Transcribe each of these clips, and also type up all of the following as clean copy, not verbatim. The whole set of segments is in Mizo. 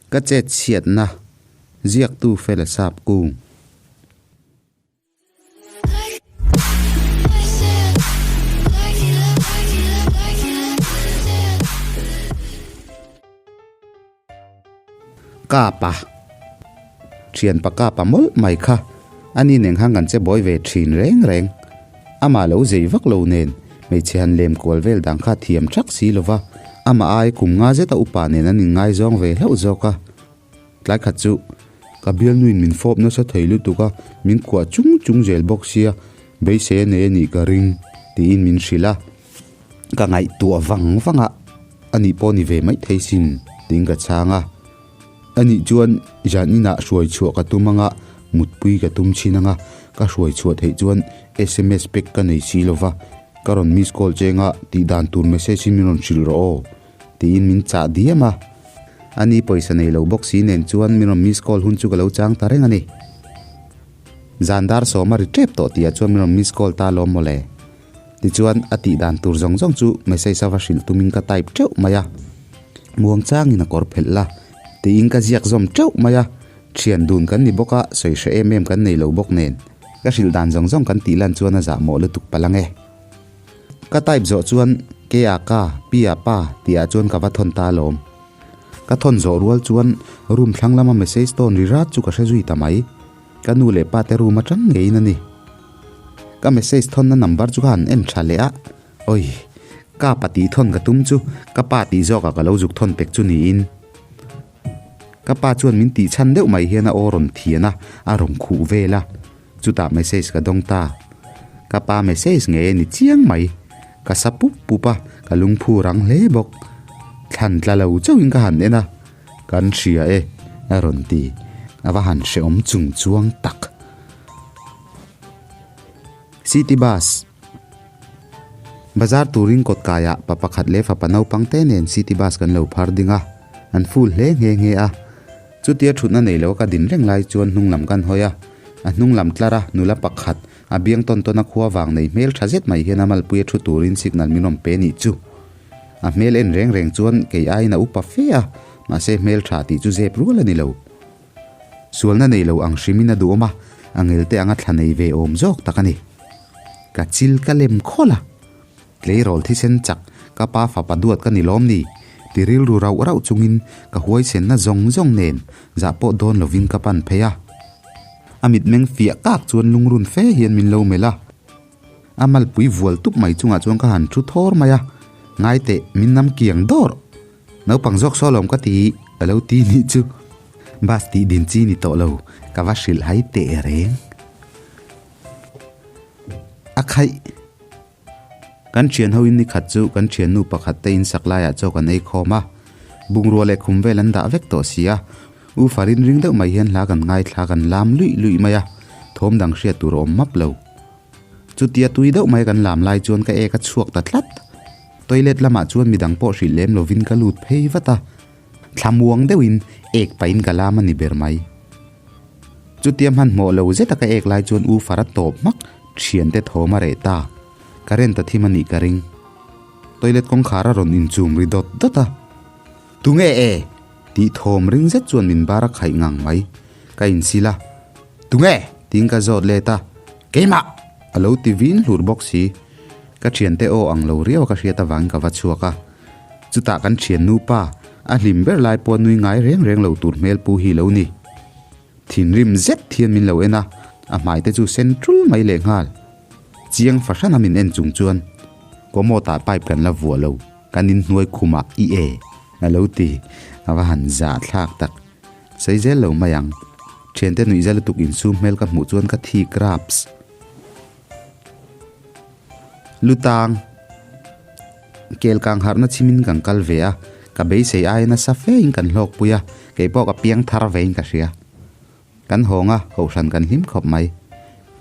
Ka chet chhiatna ziaktu Fela Sap Kung. Kapa Thianpa kapa mawlh mai kha ani nen khan kan che buai ve thin reng reng. Amah lo zei vak lo nen hmeichhe han lem kual vel dang kha thiam thak si lova amah ai kum nga zeta upa nen an inngaizawng ve hlauh zawk a. Tlai khat chu ka bialnuin min fawp nasa thei lutuk a, min kuah chung chung zel bawk sia, beisei a nei a nih ka ring tiin min hrilh a. Ka ngaihtuah vang vang a, ani pawh ni ve mai thei sin tiin ka chhang a. Anih chuan zan inah hruai chhuah ka tum anga, mutpui ka tum thin anga, ka hruai chhuah theih chuan sms pek ka nei si lova, ka rawn miss call cheng a, tih dan tur message in min rawn hrilh rawh aw tiin min chah diam a. Ani pawisa nei lo bawk si nen chuan min rawn miss call hun chu ka lo chang ta reng a ni. Zan dar sawm a ri tep tawh tihah chuan min rawn miss call ta lawm mawle. Tichuan, a tih dan tur zawng zawng chu message a va hrilh tumin ka type teuh mai a. Muang changin a kawr phelh la, tiin ka ziak zawm teuh mai a. Thian dun kan ni bawk a, sawi hre em em kan nei lo bawk nen. Ka hrilh dan zawng zawng kan tih lan chuan a zah mawh lutuk palh ang e. Ka type zawh chuan K a ka, P a pa tih ah chuan ka va thawn ta alawm. Ka thawn zawh rual chuan room thlang lama message tawn ri rat chu ka hre zui ta mai. Ka nu leh pa te room atang ngeiin a ni. Ka message thawnna number chu ka han en tha leh a, Oi, ka pa tih thawn ka tum chu ka pa tih zawkah ka lo zuk thawn pek chu niin. Ka pa chuan min tih chhan deuh mai hian a aw rawn thian a, a rawn khuh vel a, chutah message ka dawng ta. Ka pa message ngei a ni chiang mai. Ka sa pup pup a, ka lungphu rang hle bawk. Thlan tla lo chauhin ka han en a, Kan hria e, a rawn ti. A va han hrehawm chung chuang tak. City Bus Bazar turin kawt kaiah pa pakhat leh fapa naupang te nen City Bus kan lo phar ding a, an full hle nghe nghe a. Chutia thutna nei lo ka din reng lai chuan hnung lam kan hawi a, a hnung lam tlar a nula pakhat a biang tawn tawn a khua vang nei hmel tha zet mai hian a malpui a thu turin signal min rawn pe nih chu. A hmel en reng reng chuan kei aiin a upa fe a, mahse hmel tha tih chu zep rual a ni lo. Sualna nei lo ang hrimin a duhawm a, a ngelte anga thla nei ve awm zawk tak a ni. Ka chil ka lem khawlh a, tleirawl thisen chak ka pa fapa duat ka ni lawm ni? Ti rilru rauh rauh chungin ka huaisenna zawng zawng nen zah pawh dawn lovin ka pan phei a. A mitmeng fiah kak chuan lungrun fe hian min lo melh a. A malpui vual tup mai chungah chuan ka han thu thawr mai a, Ngai teh, min nam kiang dawr. Naupang zawk saw lawm ka ti, a lo ti nih chu. Bus tih din chi ni tawh lo, ka va hrilh hai teh reng. A khaih. Kan thian ho in ni khat chu kan thiannu pakhat te in sak laiah chaw kan ei khawm a. Bungrua leh khum vel an dah vek tawh si a. U Farin ring deuh mai hian hla kan ngaithla kan lam luih luih mai a, thawm dang hriat tur a awm map lo. Chutia tui deuh mai kan lam lai chuan ka ek a chhuak ta tlat. Toilet lamah chuan midang pawh hrilh lem lovin ka lut phei vat a, thlamuang deuhin ek pahin ka lam a ni ber mai. Chutia hmanhmawh lo zeta ka ek lai chuan U Fara tawp hmak thiante thawm a reh ta. Current a thim a nih ka ring. Toilet kawngkhar a rawn inchum ri dawt dawt a. Tunge e? Tih thawm ring zet chuan min bar a khaih ngang mai. Ka insil a. Tunge? Tiin ka zawt let a. Keimah! A lo ti vin hlur bawk si. Ka thiante aw ang lo riau a ka hriat avangin ka va chhuak a. Chutah kan thian nupa, a hlim ber lai pawh nui ngai reng reng lo tur hmel pu hi lo ni. Thinrim zet hian min lo en a, a hmai te chu sen tul mai lehnghal. Chiang fahran a min en chung chuan, Commode ah pipe kan la vuah lo. Kan inhnuai khumah i e a lo ti, a va han zah thlak tak. Sawi zel lo mai ang. Thiante nuih za lutuk insum hmel ka hmuh chuan ka thi grapes. Lutang. Kel kang harhna chhimin kan kal ve a, ka beisei aia nasa fein kan hlawkpui a, kei pawh ka piang thar vein ka hria. Kan hawng a, kohhran kan hlim khawp mai.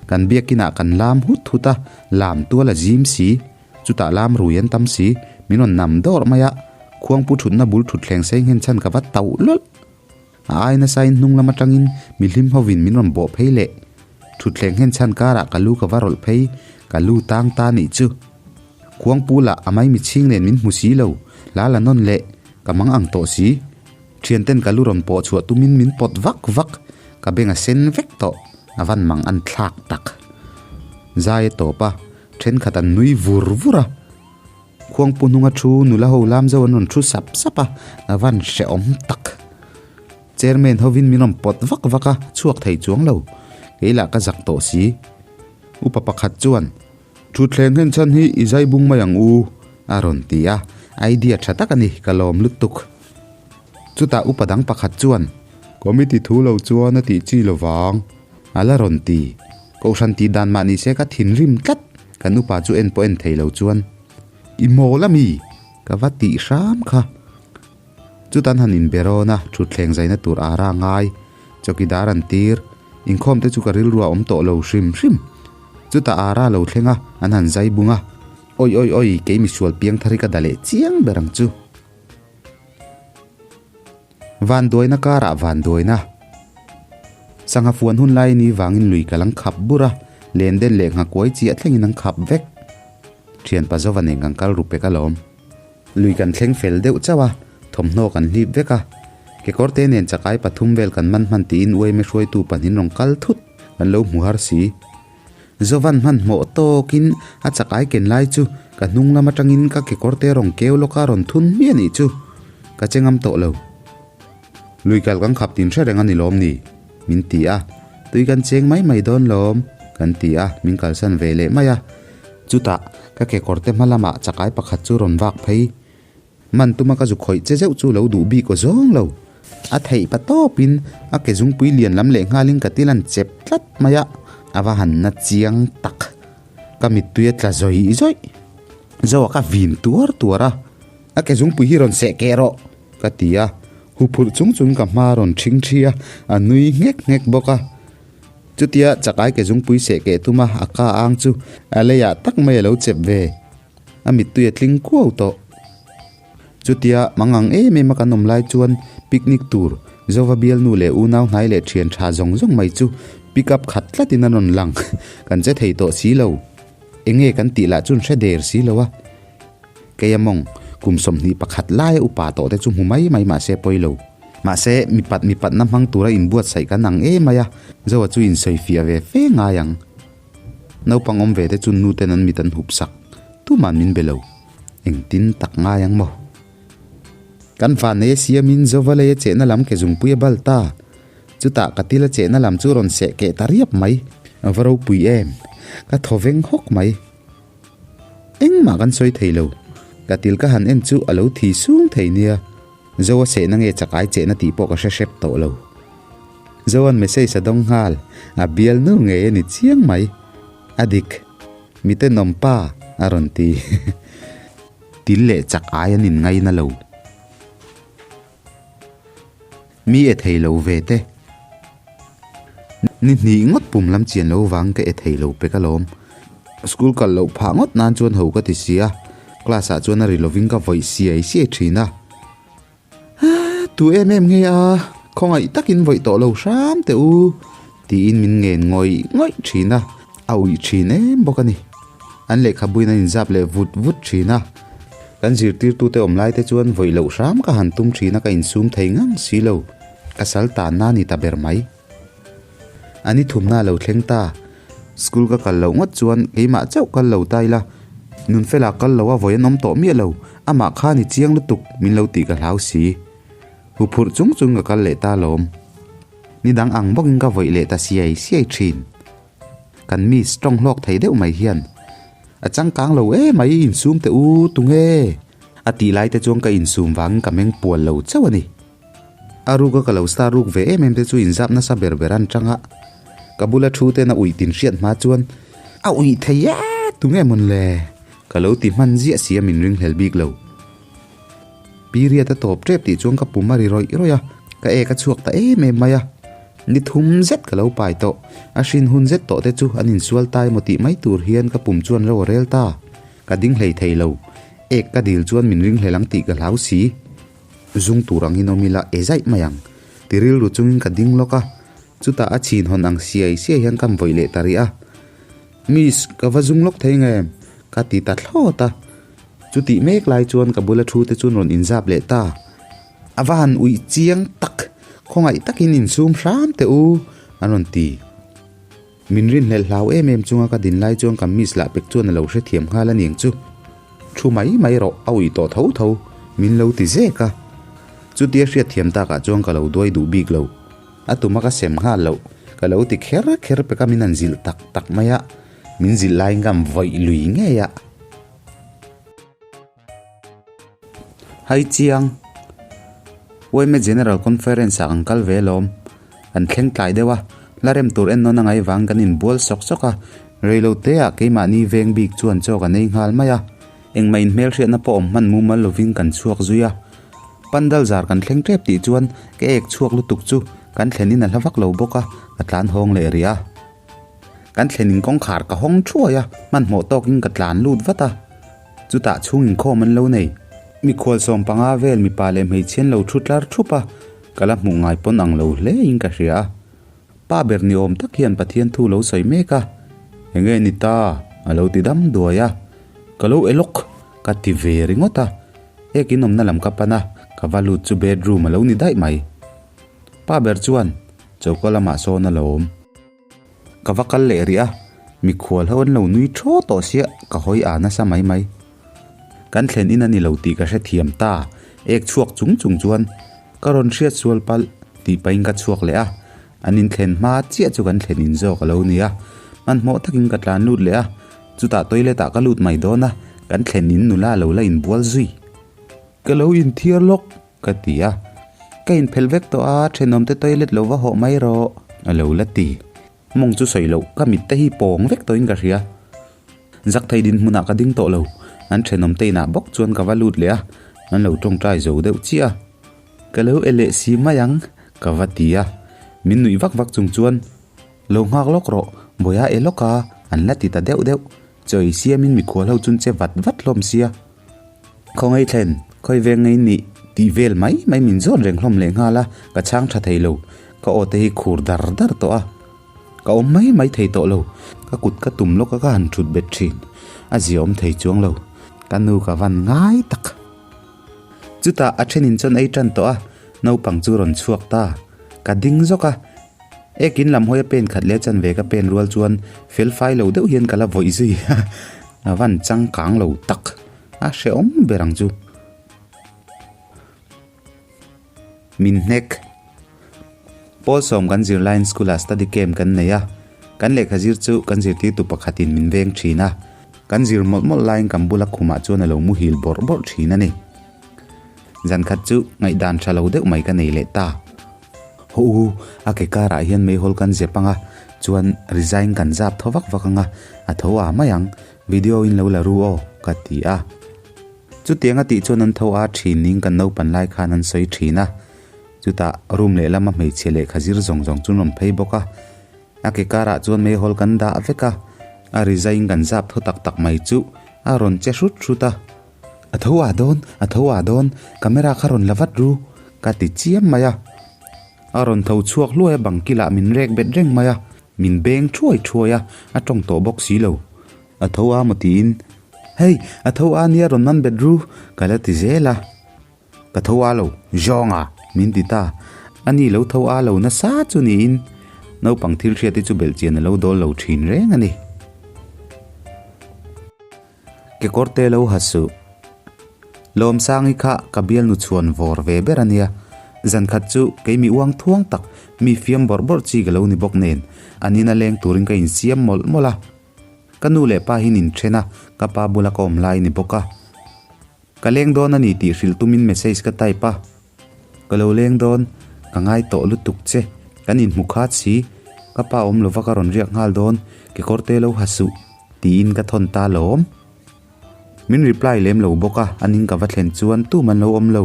Kan biakinah kan lam hut hut a, lam tual a zim si, chutah lam rui an tam si, min rawn nam dawrh mai a, khuangpu thutna bul thutthleng sei nghen chhan ka va tauh lawlh. A ai nasain hnung lam atangin mi hlim hovin min rawn bawh phei leh. Thutthleng nghen chhan karah ka lu ka va rawlh phei, ka lu tang ta nih chu. Khuangpu lah a mai mi chhing nen min hmu si lo, la la nawn leh, ka mang ang tawh si. Thianten ka lu rawn pawh chhuah tumin min pawt vak vak, ka beng a sen vek tawh, a van mang an thlak tak. Zai a tawp a, thenkhat an nui vur vur a. Khuangpu hnunga thu nula ho lam zo an rawn thu sap sap a, a van hrehawm tak. Chairman hovin min rawn pawt vak vak a, chhuak thei chuang lo. Kei lah ka zak tawh si. Upa pakhat chuan, Thutthleng nghen chhan hi i zai bung mai ang u, a rawn ti a, idea tha tak a ni, ka lawm lutuk. Chutah upa dang pakhat chuan, Committee thu lo chuan a tih chi lo vang, a la rawn ti. Kohhran tih dan mah ni se ka thinrim tlat, kan upa chu en pawh en thei lo chuan, I mawl a mi? Ka va tih hram kha. Chutan han inbe rawn a, thutthleng zaina tur a ra ngai. Chawkidar an tir. Inkhawm te chu ka rilru a awm tawh lo hrim hrim. Chutah a ra lo thleng a, an han zai bung a. Awi awi awi, kei misual piang thar hi ka da leh chiang ber ang chu. Vanduaina karah vanduaina. Sangha fuan hun lai ni vangin lui ka lang khap bur a, len den leh nghakuai chiah thlengin an khap vek. Thianpa Zova nen kan kal ru pek alawm. Lui kan thleng fel deuh chauh a, thawmhnaw kan hlip vek a. Kekawrte nen chakai pathum vel kan man hman tiin uaime hruaitu pahnih rawn kal thut kan lo hmu har si. Zovan hmanhmawh tawkin a chakai ken lai chu ka hnung lam atangin ka kekawrte rawn keu lawka rawn thun hmiah nih chu ka che ngam tawh lo. Lui kal kan khap tin hre reng a ni lawm ni? Min ti a, tui kan cheng mai mai dawn lawm kan ti a, min kalsan ve leh mai a. Chutah, ka kekawrte hma lamah chakai pakhat chu rawn vak phei. Man tuma ka zu khawih che zeuh chu lo duh bik aw zawng lo. A theih pa tawpin a ke zungpui lian lam leh nghalin ka til an chep tlat mai a, a va han na chiang tak. Ka mittui a tla zawih zawih. Zoa ka vin tuar tuar a, a ke zungpui hi rawn seh keh rawh ka ti a, huphurh chung chung ka hma rawn ṭhing ṭhi a, a nui nghek nghek bawk a. Chutia chakai ke zungpui seh keh tuma a ka ang chu a leiah tak mai a lo chep ve. A mittui a tling kuau tawh. Chutia mangang em em a kan awm lai chuan picnic tur Zova bialnu leh unau hnai leh thian tha zawng zawng mai chu pick up khat tlatin a rawn lang. Kan che thei tawh si lo. Enge kan tih lah chuan hre der si lo a. Keia mawng, kum 21 laia upa tawh te chu hmu mai mai mahse pawi lo. Mahse, mipat mipatna hmang tura inbuatsaih kan ang em mai a, Zoa chu insawifiah ve fe ngai ang. Naupang awm ve te chu nu ten an mit an hup sak, tuman min be lo. Engtin tak ngai ang maw? Kan vanneia siamin Zova leia chehna lam ke zungpui a bal ta. Chutah ka tila chehna lam chu rawn seh keh ta riap mai. A va ropui em! Ka thaw veng hawk mai. Engmah kan sawi thei lo. Ka til ka han en chu a lo thi sung thei nia. Zo a sehna nge chakai chehna tih pawh ka hre hrep tawh lo. Zoan message a dawng nghal, a bial nu ngei a ni chiang mai. A dik. Mi tenawm pa a rawn ti. Til leh chak ai an inngaina lo. Mi e thei lo ve te. Ni hnih ngawt pum lam chian lo vang ka e thei lo pek alawm. School kal loh phah ngawt nan chuan ho ka ti si a, class ah chuan a ri lovin ka vawih siai siai thin a. Tu em em nge a, khawngaih takin vawih tawh lo hram teh u tiin min ngen ngawih ngawih thin a, a uih thin em bawk a ni. An lehkhabuin an inzap leh vut vut thin a. Kan zirtirtute awm lai te chuan vawih loh hram ka han tum thin a ka insum thei ngang si lo. Ka sal tanna a ni ta ber mai. A ni thumna a lo thleng ta. School ka kal loh ngawt chuan keimah chauh kal lo ta ila. Nunfela kal lo a vawi an awm tawh miah lo. Amah kha ni chiang lutuk min lo tih ka hlau si. Huphurh chung chung ka kal leh ta lawm. Ni dang ang bawkin ka vawih leh ta siai siai thin. Kan miss tawng hlawk thei deuh mai hian a changkang lo em mai insum teh u tunge a tih lai te chuan ka insum vangin ka meng pual lo chauh a ni. A ruka ka lo star ruk ve em em te chu inzap nasa ber ber an tang a, ka bula thu ten a uih tin hriat hma chuan a uih thei e tunge mawn le ka lo ti hman ziah si a min ringhlel bik lo. Period a tawp tep tih chuan ka pum a ri rawih rawih a, ka ek a chhuak ta em em mai a. Ni thum zet ka lo pai tawh, a hrin hun zet tawh te chu an insual ta emaw tih mai tur hian ka pum chuan ro a rel ta. Ka ding hlei thei lo, ek ka dil chuan min ringhlel ang tih ka hlau si. Zung tur angin awm ila e zaih mai ang, ti rilru chungin ka ding lawk a, chutah a chhin hawn ang siai siai hian ka vawih leh ta rih a. Miss, ka va zung lawk thei nge? Ka ti ta thlawt a. Chutih mek lai chuan ka bula thu te chuan rawn inzap leh ta. A va han uih chiang tak, khawngaih takin insum hram teh u, an rawn ti. Min rinhlelh hlau em em chunga ka din lai chuan ka miss lah pek chuan a lo hrethiam nghal a niang chu. Thu mai mai rawh, a uih tawh tho tho, min lo ti zek a. Chutia hriatthiam takah chuan ka lo duai duh bik lo. A tuma ka sem nghal loh, ka lo ti kher kher pek a min han zilh tak tak mai a, min zilh laiin ka han vawih lui ngei a. Hai chiang, Uaime General Conference ah kan kal ve alawm. Kan thleng tlai deuh a, la rem tur en nawn a ngai vang kan inbual sawk sawk a, reilo te ah keimahni veng bik chuan chaw kan ei nghal mai a, engmah inhmelhriatna pawh awm hman mumal lovin kan chhuak zui a. Pandal zar kan thleng tep tih chuan ka ek chhuak lutuk chu kan thlen in a hla vak lo bawk a, ka tlan hawng leh rih a. Kan thlen in kawngkhar ka hawng thuai a, hmanhmawh tawkin ka tlan lut vat a. Chutah chhung inkhawm an lo nei. Mikhual 15 vel mipa leh hmeichhia an lo thu tlar thup a, ka la hmuh ngai pawn ang lo hle in ka hria a. Pa ber ni awm tak hian Pathian thu lo sawi mek a, Enge ni ta? a lo ti dam duai a. Ka lo e lawk, ka ti ve ringawt a. Ek in awmna lam ka pan a, ka va lut chu bedroom a lo ni daih mai. Pa ber chuan choka lamah sawn a lo awm. Ka va kal leh rih a, mikhual ho an lo nui thaw tawh sia, ka hawi a nasa mai mai. Kan thlen in a ni lo tih ka hrethiam ta, ek chhuak chung chung chuan ka rawn hriat sual palh tih pahin ka chhuak leh a, an inthlen hma chiah chu kan thlen in zawk a lo ni a, hmanhmawh takin ka tlan lut leh a, chutah toilet ah ka lut mai dawn a, kan thlen in nula lo la inbual zui. Ka lo inthiar lawk. Ka ti a, Ka inphelh vek tawh a, thenawmte toilet lo va hawh mai rawh, a lo la ti. Mawng chu sawi loh, ka mitte hi pawng vek tawhin ka hria. Zak thei dinhmunah ka ding tawh lo, an thenawmte inah bawk chuan ka va lut leh a, an lo tawngtai zo deuh chiah a. Ka lo e leh si mai ang, ka va ti a, min nuih vak vak chung chuan, Lo nghak lawk rawh, Bawiha e lawk a, an la ti ta deuh deuh. Chaw ei siamin mikhual ho chun che vat vat hlawm sia. Khawngaih thlen, khawi veng ngei nih tih vel mai mai min zawn reng hlawm leh nghal a, ka chhang tha thei lo, ka aw te hi khur dar dar tawh a, ka awm mai mai thei tawh lo, ka kut ka tum lawk a ka han thut bet thin, a zia awm thei chuang lo, ka nu ka van ngai tak. Chutah a thenin chuan ei tan tawh a, naupang chu rawn chhuak ta, ka ding zawk a, Ekin lam hawi a pen khat leh chanve ka pen rual chuan fel fai lo deuh hian ka la vawih zui a van changkang lo tak a hrehawm ber ang chu. Min hnek. Pawl sawm kan zir laiin school ah study camp kan nei a, kan lehkha zir chu kan zirtirtu pakhatin min veng thin a, kan zir mawlh mawlh laiin kan bula khumah chuan a lo muhil bawrh bawrh thin a ni. Zan khat chu ngaihdan tha lo deuh mai ka nei leh ta. Haw u, a ke karah hian meihawl kan zep ang a, chuan resign kan zap tho vak vak ang a, a tho a mai ang, video in lo la ru aw, ka ti a. Chutiang a tih chuan an tho a thin ning kan naupan lai khan an sawi thin a, chutah room lehlama hmeichhia lehkha zir zawng zawng chu an rawn phei bawk a, a ke karah chuan meihawl kan dah vek a, a resign kan zap tho tak tak mai chu a rawn che hrut hrut a. A tho ah dawn, a tho ah dawn, camera kha rawn la vat ru, ka ti chiam mai a. A rawn tho chhuak hluai a bang kilah min rek bet reng mai a, min beng thuai thuai a, a tawng tawh bawk si lo. A tho a maw tiin, Hei, a tho a nia rawn man bet ru, ka la ti zel a. Ka tho a lo, Zawnga, min ti ta. Ani lo tho a lo nasa chu niin, naupang thil hriat hi chu belhchian a lo dawl lo thin reng a ni. Kekawr te lo ha suh. Lawmsangi kha ka bialnu chhuan vawr ve ber a nia. Zan khat chu kei mi uang thuang tak, mi fiam bawrh bawrh chi ka lo ni bawk nen, an ina leng turin ka insiam mawlh mawlh a. Ka nu leh pa hian inthen a, ka pa bula ka awm lai a ni bawk a. Ka leng dawn a ni tih hrilh tumin message ka type a. Ka lo leng dawn, ka ngai tawh lutuk che, kan inhmu khat si, ka pa awm lova ka rawn riak nghal dawn, kekawr te lo ha suh, tiin ka thawn ta lawm. Min reply lem lo bawk a, a ning ka va thlen chuan tum an lo awm lo.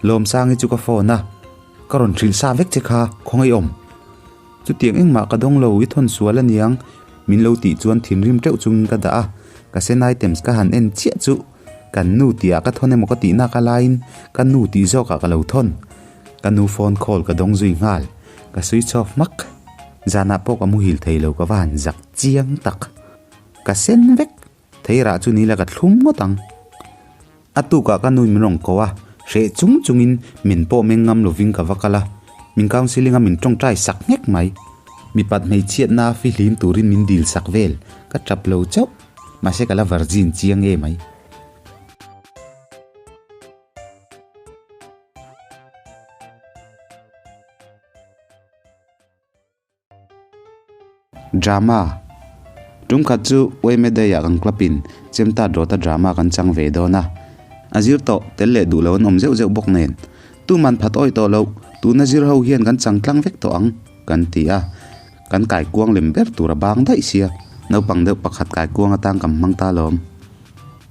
Lawmsangi chu ka phone a, ka rawn hrilh sa vek che kha, khawngaih awm. Chutiang engmah ka dawng lo, i thawn sual aniang, min lo tih chuan thinrim teuh chungin ka dah a, ka send items ka han en chiah chu Kan nu tih ah ka thawn emaw ka tih nak a laiin ka nu tih zawk ah ka lo thawn. Ka nu phone call ka dawng zui nghal. Ka switch off hmak. Zanah pawh ka muhil thei lo ka va han zak chiang tak. Ka sen vek. Theirah chu nila ka thlum ngawt ang. A tukah ka nu in min rawn ko a. Hreh chung chungin min pawh meng ngam lovin ka va kal a, min counselling a min tawngtai sak nghek mai. Mipat hmeichhiatna fihlim turin min dil sak vel, ka tap lo chauh. Mahse ka la virgin chiang e mai. Drama Tum khat chu Uaime Day-ah kan club-in Chemtat Rawta drama kan chang ve dawn a. A zir tawh, tel leh duh lo an awm zeuh zeuh bawk nen. Tuman phat awih tawh loh, tuna zir ho hian kan chang tlang vek tawh ang, kan ti a. Kan kaikuang lem ber tur a bang daih sia, naupang deuh pakhat kaikuang atang kan hmang ta lawm.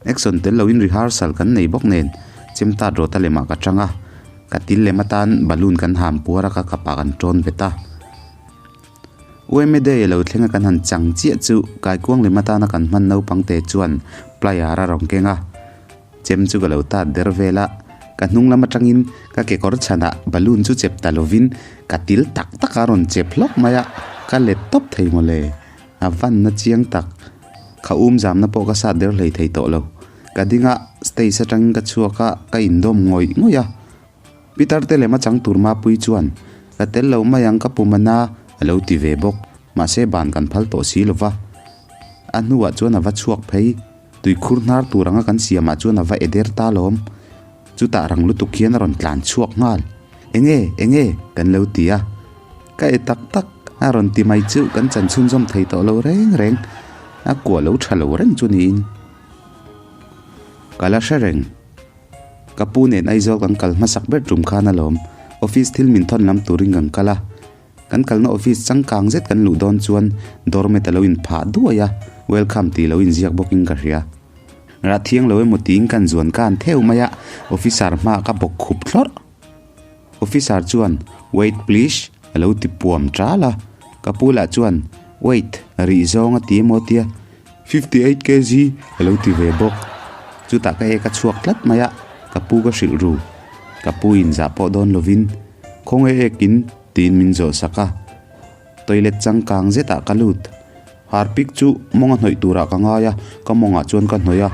Action tel loin rehearsal kan nei bawk nen, Chemtat Rawta lemah ka chang a. Ka til lem atan balloon kan ham puar a, ka kapah kan tawn bet a. UMA Day a lo thleng a kan han chang chiah chu kaikuang lem atana kan hman naupang te chuan plier a rawn keng a, chem chu ka lo tat der vel a, ka hnung lam atangin ka kekawr chhanah balloon chu chep ta lovin ka til tak tak a rawn chep hlawk mai a, ka let tawp thei mawle, a vanna chiang tak, kha um zamna pawh ka sat der hlei thei tawh lo, ka ding a, stage atangin ka chhuak a, ka indawm ngawih ngawih a. Pitar te lem a chang tur Mapui chuan, Ka tel lo mai ang ka pum a na, a lo ti ve bawk. Mahse ban kan phal tawh si lo va. A hnuah chuan a va chhuak phei. Tuikhur hnar tur anga kan siamah chuan a va e der ta lawm. Chutah rang lutuk hian a rawn tlan chhuak nghal. Enge, enge, kan lo ti a. Ka e tak tak, a rawn ti mai chu kan chan chhunzawm thei tawh lo reng reng. A kua lo tha lo reng chu niin. Ka la hre reng. Ka pu nen Aizawl kan kal hmasak ber tum khan alawm. Office thil min thawn lam turin kan kal a. Kan kalna office changkang zet kan luh dawn chuan doormat a lo inphah duai a, welcome tih lo inziak bawkin ka hria. Rah thiang lo emaw tiin kan zuan kan theu mai a, officer hmaah ka bawk khup thlawrh. Officer chuan, Wait please, a lo ti puam ṭal a. Ka pu lah chuan, Wait, rih zawng a ti emaw tia, 58 kg a lo ti ve bawk. Chutah ka ek a chhuak tlat mai a, ka pu ka hrilh ru. Ka pu in zah pawh dawn lovin, Khawnge ekin? tiin min zawh sak a. Toilet changkang zetah ka lut. Harpic chu mawng a hnawih turah ka ngai a, ka mawngah chuan ka hnawih a.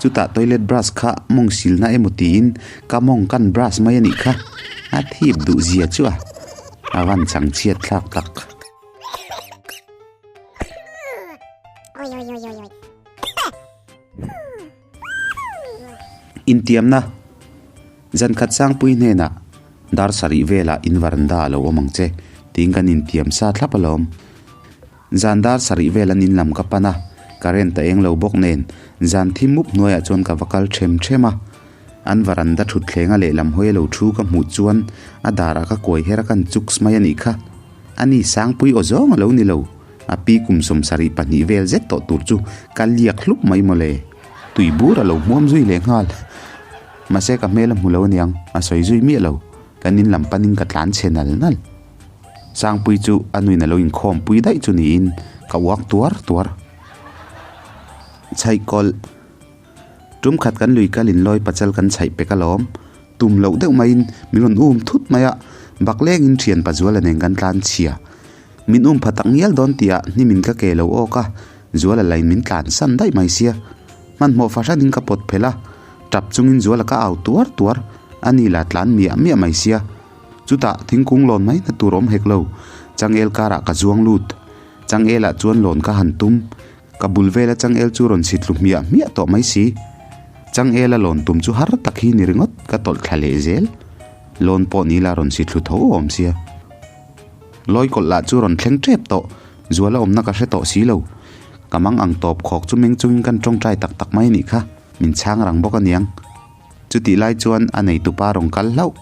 Chutah toilet brush kha mawng silna emaw tiin ka mawng kan brush mai a nih kha. A thip duh zia chu a, a van chang chhiat thlak tak. Intiamna, Zan khat Sangpui hnenah dar sarih velah in varanda a lo awm ang che tiin kan intiam sa thlap alawm. Zan dar sarih vel an in lam ka pan a, current a eng lo bawk nen zan thim mup hnuaiah chuan ka va kal them them a. An varanda thutthleng a lehlam hawi a lo thu ka hmuh chuan a darah ka kuai her a kan chuks mai a nih kha. Ani Sangpui aw zawng a lo ni lo. A pi kum 72 vel zet tawh tur chu ka liak hlup mai mawle. Tui bur a lo hmuam zui leh nghal. Mahse ka hmel a hmu lo aniang, a sawi zui miah lo. Kan in lam panin ka tlan chhe nal nal. Sangpui chu a nuin a lo inkhawm pui daih chu niin ka uak tuar tuar. Chhaih kawlh. Tum khat kan lui kal in lawi pachal kan chhaih pek alawm. Tum loh deuh maiin min rawn um thut mai a, bak lengin thian Pazuala nen kan tlan chhia. Min um pha tak ngial dawn tihah hnimin ka ke lo awk a, Zuala lain min tlan san daih mai sia. Hmanhmawh fahranin ka pawt phelh a, tap chungin Zuala ka au tuar tuar, a ni la tlan miah miah mai sia. Chutah thingkung lawn mai na tur awm hek lo, changel karah ka zuang lut. Changelah chuan lawn ka han tum. Ka bul vela changel chu rawn chhit hlu hmiah hmiah tawh mai si. Changela lawn tum chu har tak hi ni ringawt ka tawlh thla leh zel. Lawn pawh ni la rawn chhit hlu tho awm sia. Lawi kawlh lah chu rawn thleng tep tawh, Zuala awmna ka hre tawh si lo. Ka mang ang tawp khawk chu meng chungin kan tawngtai tak tak mai a nih kha, min chhang rang bawk aniang. Chutih lai chuan a neitupa rawn kal hlauh.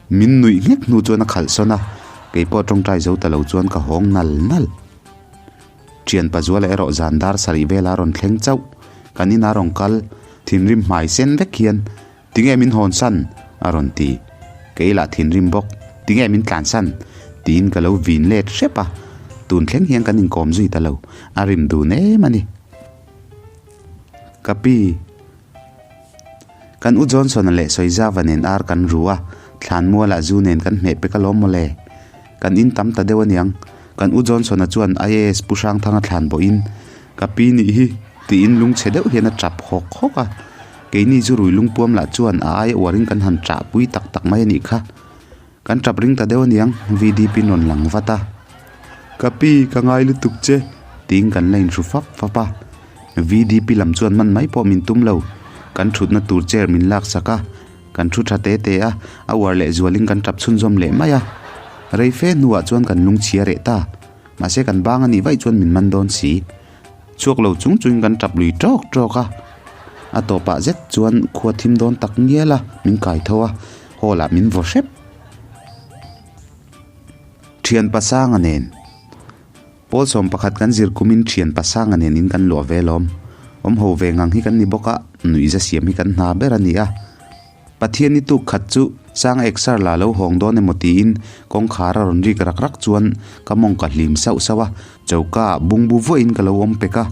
Min nuih nghek hnu chuan a khalh sawn a, keipawh tawngtai zo ta lo chuan ka hawng nal nal. Thian Pazuala erawh zan dar sarih vela rawn thleng chauh. Kan inah rawn kal, thinrim hmai sen vek hian, Tinge min hawn san? a rawn ti. Kei lah thinrim bawk, Tinge min tlan san? tiin ka lo vin let hrep a. Tun thleng hian kan inkawm zui ta lo, a rim dun em a ni. Ka pi. Kan U Johnson-a leh Sawizava nen ar kan ru a, Thlanmualah zu nen kan hmeh pek alawm mawle. Kan in tam ta deuh aniang. Kan U Johnson-a chuan IAS Pu Hrangthanga thlan bawhin, Ka pi nih hi, tiin lungchhe deuh hian a tap hawk hawk a. Keini zu rui lungpuam lah chuan a aia uarin kan han ṭah pui tak tak mai a nih kha. Kan ṭap ring ta deuh aniang, VDP in rawn lang vat a. Ka pi, ka ngai lutuk che, tiin kan la inhru fap fap a. VDP lam chuan man mai pawh min tum lo. Kan ṭhutna tur chair min laksak a. Kan thu tha te te a, a uar leh zualin kan tap chhunzawm leh mai a. Rei fe hnuah chuan kan lungchhia reh ta. Mahse kan bang a nih vaih chuan min man dawn si. Chhuak lo chung chungin kan tap lui tawk tawk a. A tawpah zet chuan khua thim dawn tak ngial a, min kai tho a, hall ah min vaw hrep. Thian pasanga nen. Pawl 11 kan zir kumin thian pasanga nen in kan luah ve lawm. Awm ho ve ngang hi kan ni bawk a, nuihza siam hi kan hna ber a ni a. Pathian ni tuk khat chu Sang Eksar la lo hawng dawn emaw tiin kawngkhar a rawn rik rak rak chuan ka mawng ka hlim sauh sauh a, choka ah bungbu vuahin ka lo awm pek a.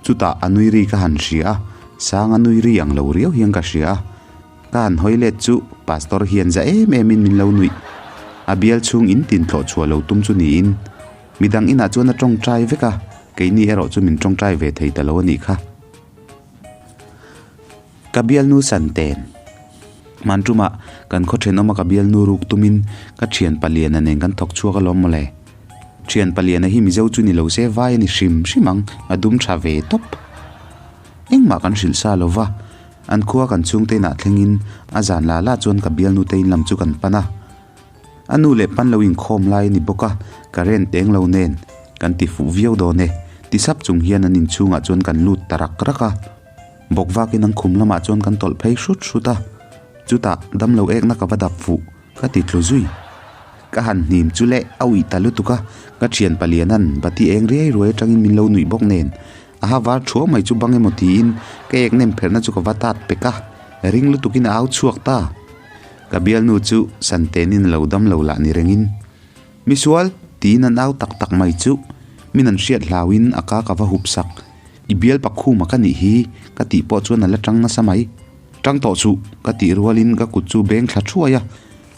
Chutah a nui ri ka han hria a, Sanga nui ri ang lo riau hian ka hria a. Ka han hawi let chu Pastor hian za em em in min lo nuih. A bial chhung in tin thlawh chhuah lo tum chu niin midang inah chuan a tawngtai vek a, keini erawh chu min tawngtai ve thei ta lo a nih kha. Ka bialnu Santen. Hman tumah kan khaw thenawma ka bialnu ruk tumin ka thian paliana nen kan thawk chhuak alawm mawle. Thian paliana hi Mizo chu ni lo se vai a ni hrim hrim ang, a dum tha ve tawp. Engmah kan hrilh sa lo va, an khua kan chhungte inah thlengin a zan la la chuan ka bialnu te in lam chu kan pan a. A nu leh pan lo inkhawm lai a ni bawk a, current eng lo nen kan ti fuh viau dawn e, ti sap chung hian an inchhungah chuan kan lut ta rak rak a. Bawk vakin an khum lamah chuan kan tawlh phei hrut hrut a, chutah damlo ekna ka va dap fuh ka ti tlu zui. Ka han hnim chu leh a uih ta lutuk a, ka thian palianan bati eng riai ruai atangin min lo nuih bawk nen a ha var thuau mai chu bang emaw tiin ka ek nem pherhna chu ka va tat pek a, ring lutukin a au chhuak ta. Ka bialnu chu Santenin a lo dam lo lah ni rengin, Misual! tiin an au tak tak mai chu min an hriat hlauin a ka ka va hup sak. I bial pakhuma ka nih hi ka tih pawh chuan a la tang nasa mai. Tang tawh suh ka tih rualin ka kut chu beng thla thuai a,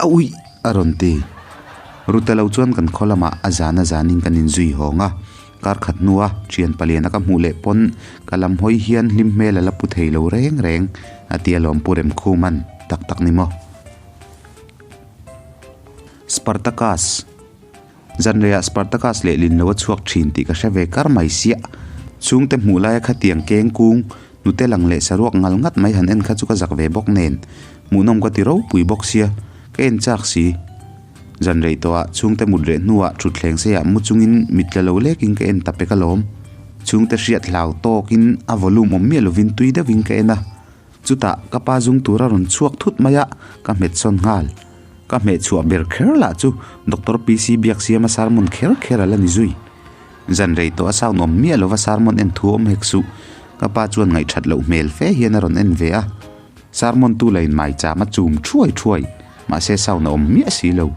A uih! a rawn ti. Rute lo chuan kan khaw lamah a zan a zanin kan inzui hawng a, kar khat hnua thian paliana ka hmuh leh pawn ka lam hawi hian hlim hmel a la pu thei lo reng reng a ti alawm Pu Remkhuman tak tak ni maw. Spartacus. Zanreiah Spartacus leh lin lo a chhuak thin tih ka hre ve kar mai siah. Chhungte hmuh laia khatiang keng kung, hnute lang leh saruak ngal ngat mai han en kha chu ka zak ve bawk nen. Hmuhnawm ka ti ropui bawk sia, ka en chak si. Zanrei tawhah chhungte mut reh hnuah thutthleng seiah mu chungin mit tla lo lekin ka en ta pek alawm. Chhungte hriat hlau tawkin a volume awm miah lovin tui deuhin ka en a. Chutah ka pa zung tur a rawn chhuak thut mai a, ka hmet sawn nghal. Ka hmeh chhuah ber kher lah chu Doctor PC Biaksiama sermon kher kher a la ni zui. Zan rei tawh a sound awm miah lova sermon en thu awm hek suh. Ka pa chuan ngaihthat loh hmel fe hian a rawn en ve a. Sermon tu la in maicham a chum thuai thuai, mahse sound a awm miah si lo.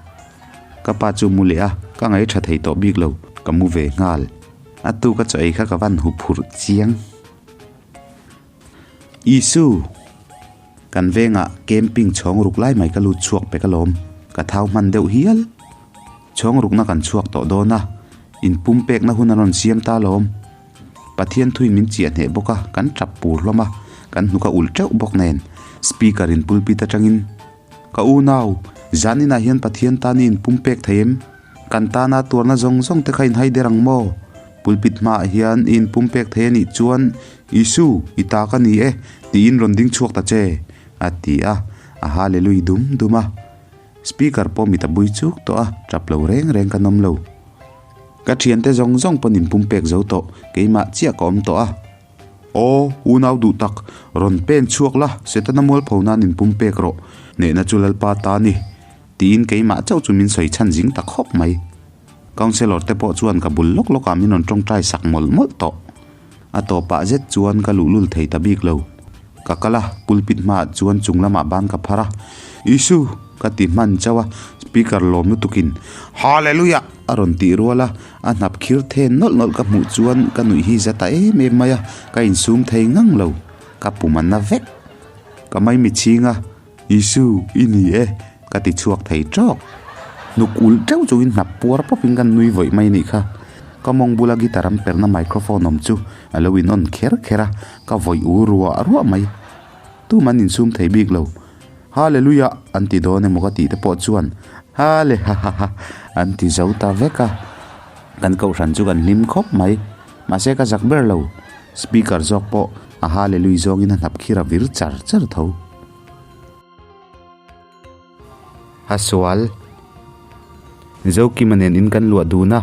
Ka pa chu mu leh a, ka ngaihṭha thei tawh bik lo, ka mu ve nghal. A tu ka chaw ei kha ka van huphurh chiang. Isu! Kan vengah camping chhawng ruk lai mai ka lut chhuak pek alawm, ka thau hman deuh hial. Chhawng rukna kan chhuak tawh dawn a, in pumpekna hun a rawn siam ta alawm. Pathian thuin min chiah hneh bawk a, kan tap pur hlawm a, kan hnuk a ulh teuh bawk nen. Speaker in pulpit atangin, Ka unau, zaninah hian Pathian tan i inpumpek thei em? Kan tana tuarna zawng zawng te kha in hai der ang maw? Pulpit hmaah hian i inpumpek thei a nih chuan, Isu, i ta ka ni e, tiin rawn ding chhuak ta che, a ti a, a hallelui dum dum a. Speaker pawh mit a bui chuk tawh a, tap lo reng reng ka nawm lo. Ka thiante zawng zawng pawn inpumpek zo tawh, keimah chiah ka awm tawh a. Aw, unau duh tak, rawn pen chhuak la, Setana mualpho nan inpumpek rawh, hnehna chu Lalpa ta ni, tiin keimah chauh chu min sawi chhan zing ta khawp mai. Councellor te pawh chuan ka bul lawk lawkah min rawn tawngtai sak mawlh mawlh tawh. A tawpah zet chuan ka luhlul thei ta bik lo. Ka kal a, pulpit hmaah chuan chung lamah ban ka phar a, Isu! ka ti hman chauh a, speaker lawm lutukin, Hallelujah! a rawn tih rual a, A hnap khir then nawlh nawlh ka hmuh chuan ka nuih hi za ta em em mai a, ka insum thei ngang lo, ka pum a na vek. Ka maimi chhing a, Isu, i ni e, ka ti chhuak thei tawk. Hnuk ulh teuh chungin hnap puar pawpin ka nui vawih mai nih kha. Ka mawng bula guitar an perhna microphone awm chu a lo in on kher kher a, ka vawih u ruah ruah mai. Tum an insum thei bik lo. Hallelujah an ti dawn emaw ka tih te pawh chuan Halehahaha an ti zo ta vek a. Kan kohhran chu kan hlim khawp mai. Mahse ka zak ber lo. Speaker zawk pawh a Hallelui zawngin a hnap khir a vir char char tho. A sual. Zokima nen in kan luah dun a,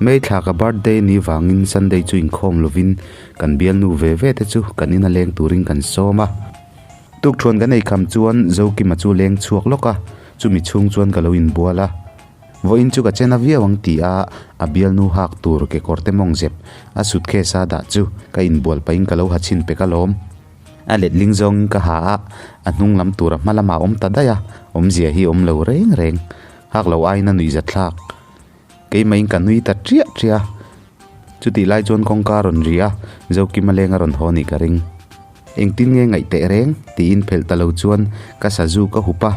May thla ka birthday ni vangin Sunday chu inkhawm lovin kan bialnu ve ve te chu kan ina leng turin kan sawm a. Tukthuan kan ei kham chuan Zokima chu leng chhuak lawk a, chumi chhung chuan ka lo inbual a. Vawiin chu ka chen a viau ang ti a, a bialnu hak tur kekawr te mawng zep a suitcase a dah chu ka inbual pahin ka lo ha chhin pek alawm. A letling zawngin ka ha a, a hnung lam tura hma lamah awm ta daih a, awmzia hi awm lo reng reng. Hak lo aiin a nuih zat thlak. Keimah-in ka nui ta triah triah a. Chutih lai chuan kawngka a rawn ri a, Zokima leng a rawn haw nih ka ring. Engtin nge ngaih teh reng? tiin phelh ta lo chuan ka sazu ka hup a.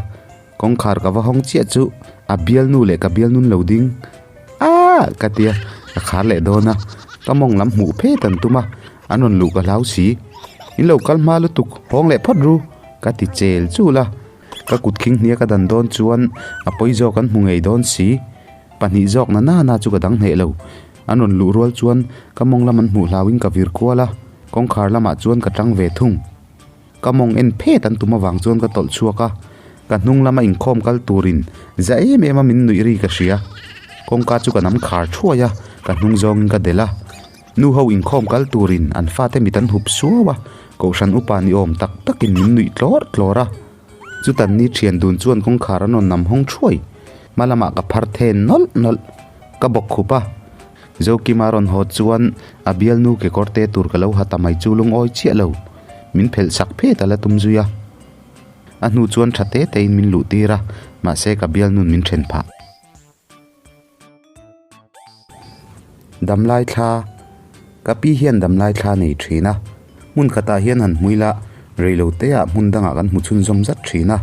Kawngkhar ka va hawng chiah chu a bialnu leh ka bialnun lo ding aah ka tia ka khar leh dawn a, ka mawng lam hmuh phet an tum a, an rawn luh ka hlau si. In lo kal hma lutuk hawng leh phawt ru ka ti chel chul a, ka kut khing hnia ka dan dawn chuan a pawi zawk an hmu ngei dawn si. Pahnih zawk na nana chu ka dang hneh lo, an rawn luh rual chuan ka mawng lam an hmuh hlauin ka vir kual a, kawngkhar lamah chuan ka tang ve thung. Ka mawng en phet an tum avang chuan ka tawlh chhuak a, ka hnung lama inkhawm kal turin za em em a min nuih ri ka hria. Kawngka chu ka nam khar thuai a, ka hnung zawngin ka delh a. Nu ho inkhawm kal turin an fate mit an hup suau a, kohhran upa ni awm tak takin min nuih tlawr tlawr a. Chutan ni thian dun chuan kawngkhar an rawn nam hawng thuai. Hma lamah ka phar then nawlh nawlh. Ka bawk khup a. Zokima rawn haw chuan a bialnu kekawr te tur ka lo ha ta mai chu lungawi chiah lo. Min phelh sak phet a la tum zui a. A hnu chuan tha te tein min luh tir a, mahse ka bialnun min then phah. Damlai thla, Ka pi hian damlai thla nei thin a, hmun khatah hian han hmui la, reilo teah hmun dangah kan hmu chhunzawm zat thin a.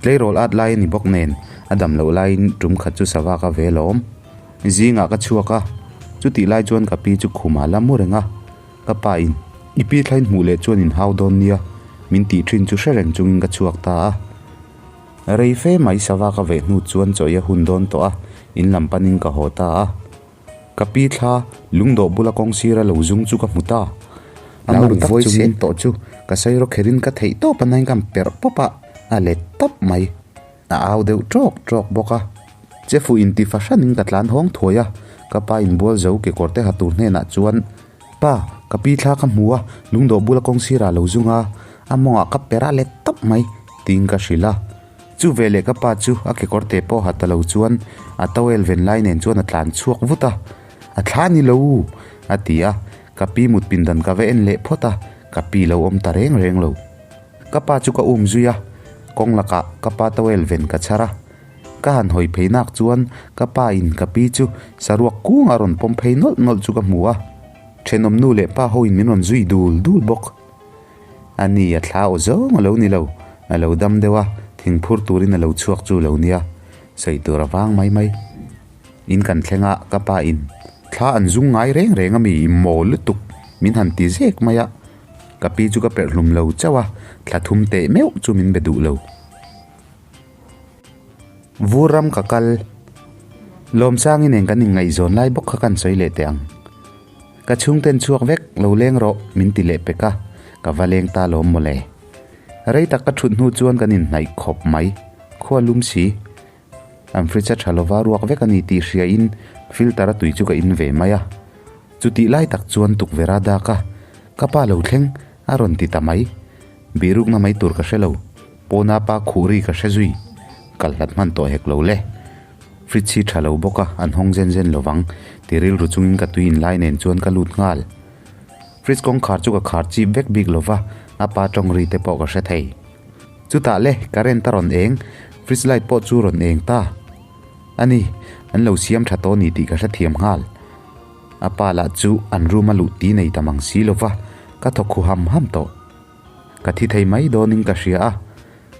Tleirawl at lai a ni bawk nen, a dam loh laiin tum khat chu sava ka ve lawm. Zingah ka chhuak a, chutih lai chuan ka pi chu khumah la mu reng a. Ka pa in, I pi thlain hmuh leh chuan in hau dawn nia, min tih thin chu hre reng chungin ka chhuak ta a. Rei fe mai sava ka veh hnu chuan chawi a hun dawn tawh a, in lam panin ka haw ta a. Ka pi thla lungdawh bula kawng sira lo zung chu ka hmu ta. A mawng vawi set tawh chu ka sawi rawk kherin ka theih tawp a nain ka perh pawp a, a let tawp mai. A au deuh tawk tawk bawk a. Che fuh inti fahranin ka tlan hawng thuai a, ka pa inbual zo kekawr te ha tur hnenah chuan, Pa, ka pi thla ka hmu a, lungdawh bula kawng sirah lo zung a, a mawngah ka perh a let tawp mai, tiin ka hrilh a. Chu veleh ka pa chu a kekawr te pawh ha ta lo chuan a towel ven lai nen chuan a tlan chhuak vut a, A thla ni lo! a ti a, ka pi mut pindan ka va en leh phawt a, ka pi lo awm ta reng reng lo. Ka pa chu ka um zui a, kawng lakah ka pa towel ven ka chhar a, ka han hawi phei nak chuan ka pa in ka pi chu saruak kung a rawn pawm phei nawlh nawlh chu ka hmu a, thenawm nu leh pa ho in min rawn zui dul dul bawk. A ni, a thla aw zawng a lo ni lo, a lo dam deuh a, thing phur turin a lo chhuak chu lo nia, sawi tur a vang mai mai. In kan thleng a, ka pa in, Thla an zung ngai reng reng a mi, i mawl lutuk, min han ti zek mai a. Ka pi chu ka perh hlum lo chauh a, thla thum teh meuh chu min be duh lo. Vur ram ka kal. Lawmsangi nen kan inngaihzawn lai bawk kha kan sawi leh teh ang. Ka chhungten chhuak vek lo leng rawh min ti leh pek a, ka va leng ta lawm mawle. Rei tak ka thut hnu chuan kan inhnaih khawp mai, khua lum si. An fridge a tha lova ruak vek a ni tih hria in filter a tui chu ka in ve mai a. Chutih lai tak chuan tukverh a dak a, ka pa lo thleng a rawn ti ta mai. Bihrukna mai tur ka hre lo. Pawna pa khuh ri ka hre zui. Kal hlat hman tawh hek lo le. Fridge hi tha lo bawk a, an hawng zen zen lo vang. Ti rilru chungin ka tui inlai nen chuan ka lut nghal. Fridge kawngkhar chu ka khar chip vek bik lo va, a pa tawng ri te pawh ka hre thei. Chutah le, current a rawn eng, fridge light pawh chu rawn eng ta. A ni, an lo siam tha tawh ni tih ka hrethiam nghal. A pa lah chu an room a luh ti nei ta mang si lo va, ka thawk khu ham ham tawh. Ka thi thei mai dawnin ka hria a,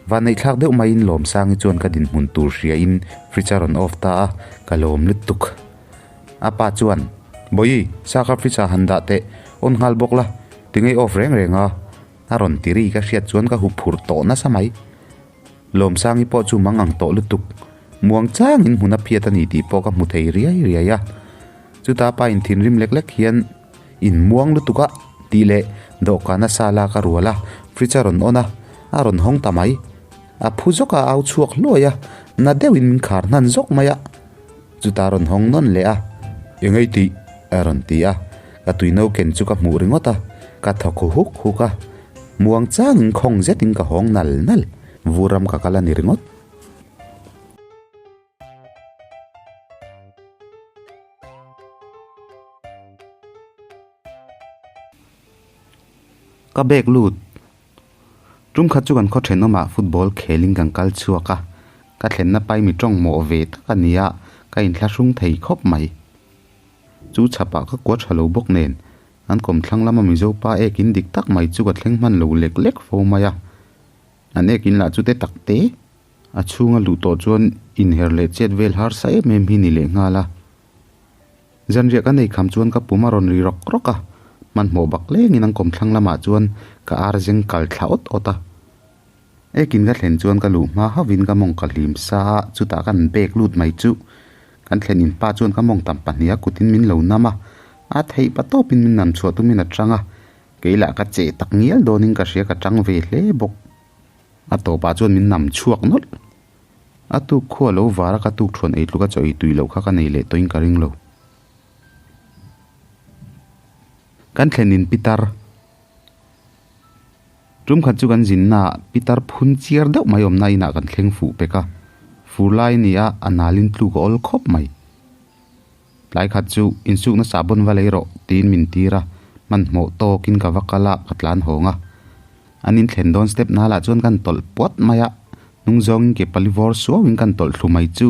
vanneihthlak deuh maiin Lawmsangi chuan ka dinhmun tur hriain fridge a rawn off ta a, ka lawm lutuk. A pa chuan, Bawihi, sa kha fridge ah han dah teh, on nghal bawk la, ti ngei off reng reng a. A rawn ti ri ka hriat chuan ka huphurh tawh nasa mai. Lawmsangi pawh chu mang ang tawh lutuk. Muang changin hmun a phiat a ni tih pawh ka hmu thei riai riai a. Chuta pa in thinrim lek lek hian in muang lutuk a tih leh dawhkan a sa lak a rual a, fridge a rawn on a, a rawn hawng ta mai. A phu zawk a au chhuak hluai a, na deuhin min khar hnan zawk mai a. Chuta rawn hawng nawn leh a, Engei tih? a rawn ti a, ka tuino ken chu ka hmuh ringawt a, ka thaw khu huk huk a, muang changin khawng zetin ka hawng nal nal, vur ram ka kal a ni ringawt. Ka bag lut. Tum khat chu kan khaw thenawmah football khelin kan kal chhuak a, ka thlenna pai mi tawng mawh ve tak a ni a, ka inthlahrung thei khawp mai. Chu chhapah ka kua tha lo bawk nen, an kawmthlang lama Mizo pa ekin dik tak mai chu ka thleng hman lo lek lek fo mai a. An ekin lah chu te tak te. A chhunga luh tawh chuan inher leh chet vel harsa em em hi ni leh nghal a. Zanriah ka nei kham chuan ka pum a rawn ri rawk rawk a, hmanhmawh bak lengin an kawmthlang lamah chuan ka ar zeng kal thla awt awt a. Ekin ka thlen chuan ka luh hma hauhin ka mawng ka hlim sa a, chutah kan bag lut mai chu kan thlen in pa chuan ka mawng tam pahniha kutin min lo nam a, a theih pa tawpin min nam chhuah tumin a tang a, kei lah ka cheh tak ngial dawnin ka hria ka tang ve hle bawk. A tawpah chuan min nam chhuak nawlh. A tuk khua lo var a ka tuk thuan ei tluk a chaw ei tui loh kha ka nei leh tawhin ka ring lo. Kan thlen in pitar. Tum khat chu kan zinna ah pitar phun chiar deuh mai awmna inah kan thleng fuh pek a. Fur lai a ni a, a nalin tluk a awl khawp mai. Tlai khat chu insukna sahbawn va lei rawh tiin min tir a, hmanhmawh tawkin ka va kal a, ka tlan hawng a. An inthlen dawn step nalah chuan kan tawlh puat mai a, hnung zawngin ke pali vawr suauin kan tawlh thlu mai chu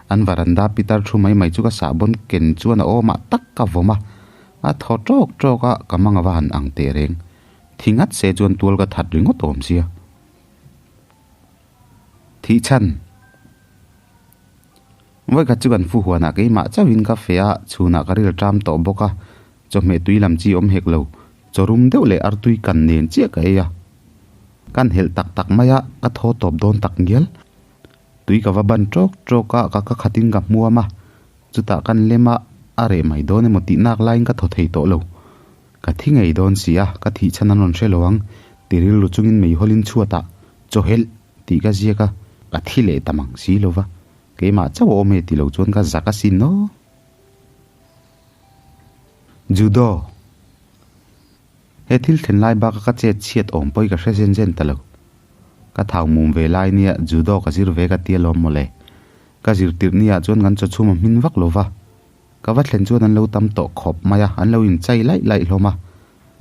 an varanda pitar thu mai mai chu ka sahbawn ken chuan a awmah tak ka vawm a, a thaw tawk tawk a, ka mang ava han ang teh reng. Thi ngat se chuan tual ka that ringawt awm sia. Thih chhan. Vawikhat chu kan fu huanah keimah chauhin ka feh a, chhunah ka ril ṭam tawh bawk a, chawhmeh tui lam chi awm hek lo, chaw rum deuh leh artui kan nen chiah ka ei a. Kan helh tak tak mai a, ka thaw tawp dawn tak ngial. Tui ka va ban ṭawk ṭawk a, ka ka khatin ka hmuam a, chutah kan lem a, a reh mai dawn emaw tih nak laiin ka thaw thei tawh lo. Ka thi ngei dawn si a, ka thih chhan an rawn hre lo ang, ti rilru chungin meihawlin chhuatah chaw helh tih ka ziak a, ka thi leh ta mang si lo va. Keimah chauh a awm e ti lo chuan ka zak asin aw. Judo. He thil thlen lai baka ka chet chhiat awm pawh hi ka hre zen zen ta lo. Ka thau mum ve lai nia judo ka zir ve ka ti alawm mawle. Ka zir tirh nia chuan kan chaw chhum a hmin vak lo va. Ka va thlen chuan an lo tam tawh khawp mai a, an lo inchai laih laih hlawm a.